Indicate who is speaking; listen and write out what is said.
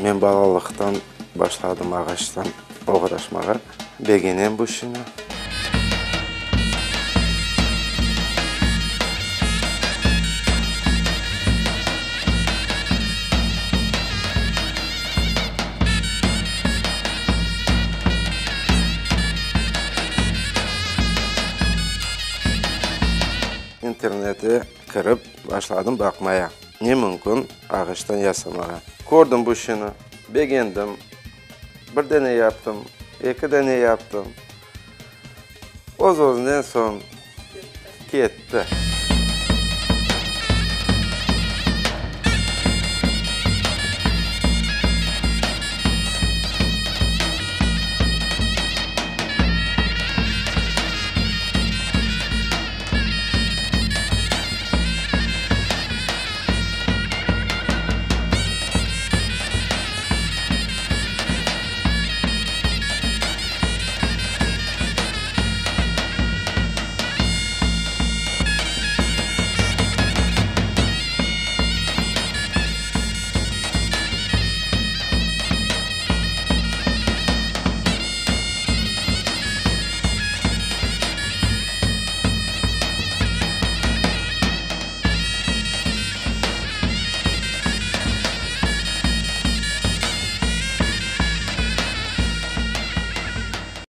Speaker 1: Men balalıqtan başladım ağaçtan oğraşmağa. Begenem bu işini. İnternete kirip başladım baqmaya, ne mümkün ağaçtan yasamağa. Kördim bu işini, begendim. Bir dene yaptım, eki dene yaptım. Öz-özünden soñ ketti.